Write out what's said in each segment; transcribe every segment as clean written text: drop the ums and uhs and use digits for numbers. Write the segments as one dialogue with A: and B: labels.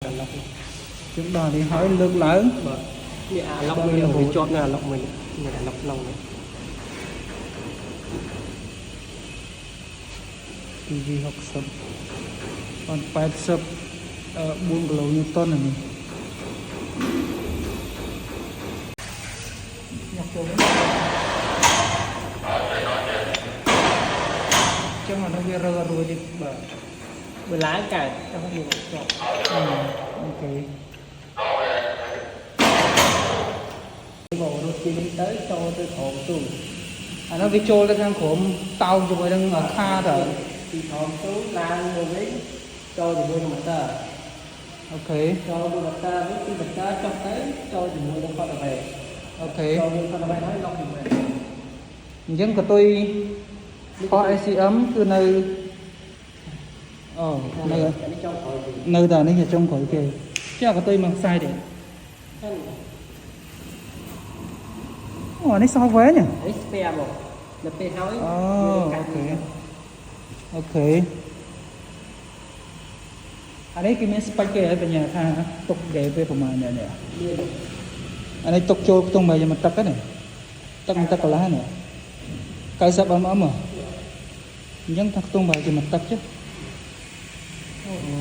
A: អាឡុក
B: ជាងដល់នេះហើយលើកឡើង
A: បាទនេះអាឡុកមួយនេះវាជាប់នៅអាឡុកមួយនេះនេះអាឡុកក្នុងនេះ
B: PG 60បាន84គីឡូញូតុននេះញ៉ាំចូលវិញចឹងអានោះវារើអត់រួចទេ
A: បាទបើឡើងកើតតែវាជាប់
B: OK
A: មករត់ពីនេះទៅចូលទៅក្រោមទូ
B: អានោះវាចូលទៅខាងក្រោមតោងជាមួយនឹងខាតើ
A: ពីក្រោមទូឡើងមកវិញចូលជាមួយនឹងម៉ូទ័រ
B: OK
A: ចូលមួយម៉ូទ័រវិញពីម៉ូទ័រចុះទៅចូលជាមួយនឹង counterweight
B: OK
A: ចូលមួយ counterweight ហើយឡុកជាមួយ
B: អញ្ចឹងកតុយផោះ SCM គឺនៅអូនៅ
A: អានេះចុងក្រោយវិញ
B: នៅតែនេះជាចុងក្រោយគេចាកតុយមកខ្សែទៀត
A: ហ្នឹង
B: អូអានេះសោះវែងហ៎
A: នេះ spare មកដល់ពេលហើយ
B: អូ OK OK អានេះគេមាន spec គេឲ្យបញ្ញាថាទុកគេពេលប្រហែលនេះនេះ
A: មាន
B: អានេះទុកចូលខ្ទង់បាយមកទឹកហ្នឹងទឹកមកទឹកកន្លះនេះ90 mm ហ៎អញ្ចឹងថាខ្ទង់បាយជាមួយទឹកចុះអូអូ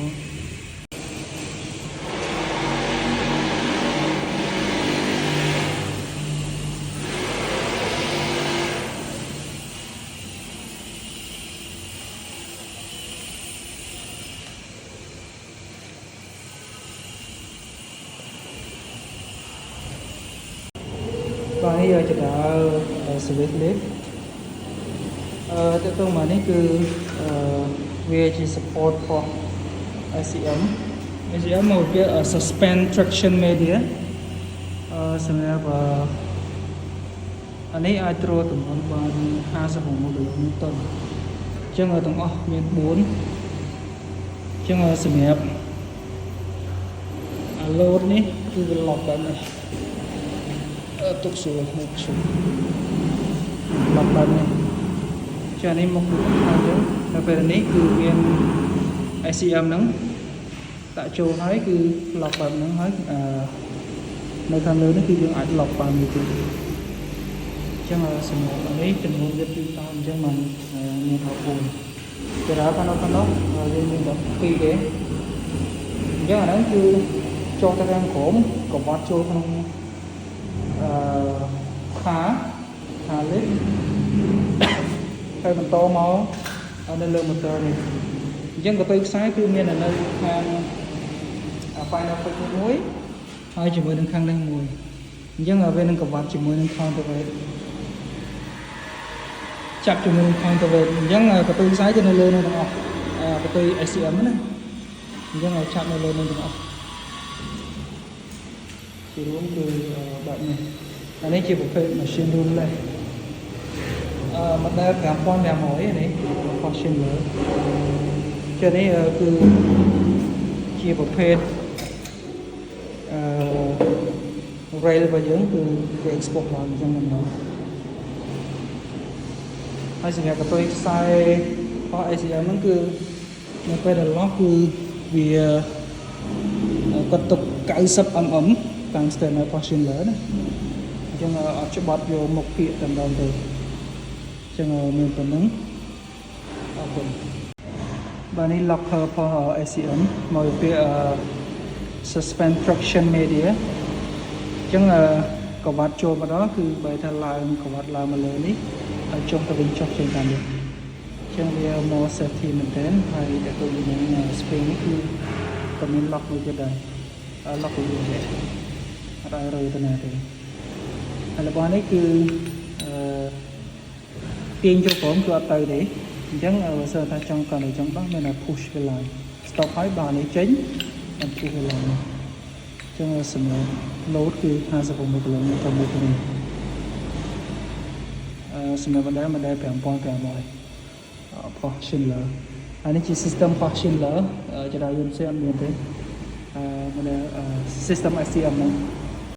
B: បាទនេះចដើ service lift អឺតើតើមកនេះគឺអឺវាជា support for SCM SCM មកវា suspend traction media អឺសម្រាប់អឺអានេះអាចទ្រទម្ងន់បាន56គីឡូញូតុនអញ្ចឹងទាំងអស់មាន4អញ្ចឹងសម្រាប់អា load នេះគឺវា lock បែបនេះអឺទុកស្រួលមកស្រួល lock បែបនេះចានេះមកគឺថាយើងដល់ពេលនេះគឺមាន SCM ហ្នឹងដាក់ចូលហើយគឺ lock បែបហ្នឹងហើយអឺនៅខាងលើនេះគឺយើងអាច lock បានមួយទៀតអញ្ចឹងសម្រាប់នេះចំនួនវា2តោនអញ្ចឹងมันមាន14ចរាខាងនោះខាងនោះយើងមានតែ2ទេអញ្ចឹងអាហ្នឹងគឺចុះទៅខាងក្រោមកវត្តចូលក្នុងអឺខាខាលេខហើយបន្តមកនៅលើ motor នេះអញ្ចឹងកតុយខ្សែគឺមាននៅខាង final fix នេះមួយហើយជាមួយនឹងខាងនេះមួយអញ្ចឹងវានឹងកវត្តជាមួយនឹង counterweight ចាប់ជាមួយនឹង counterweight អញ្ចឹងកតុយខ្សែគឺនៅលើនោះទាំងអស់កតុយ SCM ណាអញ្ចឹងឲ្យចាប់នៅលើនោះទាំងអស់ជារួមគឺបែបនេះអានេះជាប្រភេទ machine room លេអឺ model 5500នេះ machine លើជានេះគឺជាប្រភេទអឺ rail របស់យើងគឺវា export ឡើងអញ្ចឹងតែម្ដងហើយសម្រាប់កតុយខ្សែរបស់ ACM ហ្នឹងគឺនៅពេលដែល lock គឺវាគាត់ទុក90 mm តាម standard របស់ Schindler ណាអញ្ចឹងអត់ច្បាប់យកមកភាកតែម្ដងទេអញ្ចឹងមានប៉ុណ្្នឹងអរគុណបាទនេះ locker របស់ SCM មកពី suspend traction media អញ្ចឹងកវ៉ាត់ចូលមកដល់គឺបើថាឡើងកវ៉ាត់ឡើងមកលើនេះហើយចុះទៅវិញចុះចេញតាមនេះអញ្ចឹងវា more safety មែនទែនហើយតែទៅនឹង spring នេះគឺក៏មាន lock មួយទៀតដែរ lock វាចេះអត់ឲ្យរើទៅណាទេហើយរបស់នេះគឺអឺទាញចូលក្រោមគឺអត់ទៅទេអញ្ចឹងបើសិនថាចង់កាន់តែចង់ដោះមានតែ push វាឡើង stop ហើយបើនេះចេញបាន push វាឡើងនេះចឹងសម្រាប់ load គឺ56គីឡូម៉ែត្រមួយគ្នាអឺសម្រាប់ model model 5500ផុស Schindler អានេះជា system ផុស Schindler ចរាយន្តផ្សេងអត់មានទេអឺ model system SCM ហ្នឹង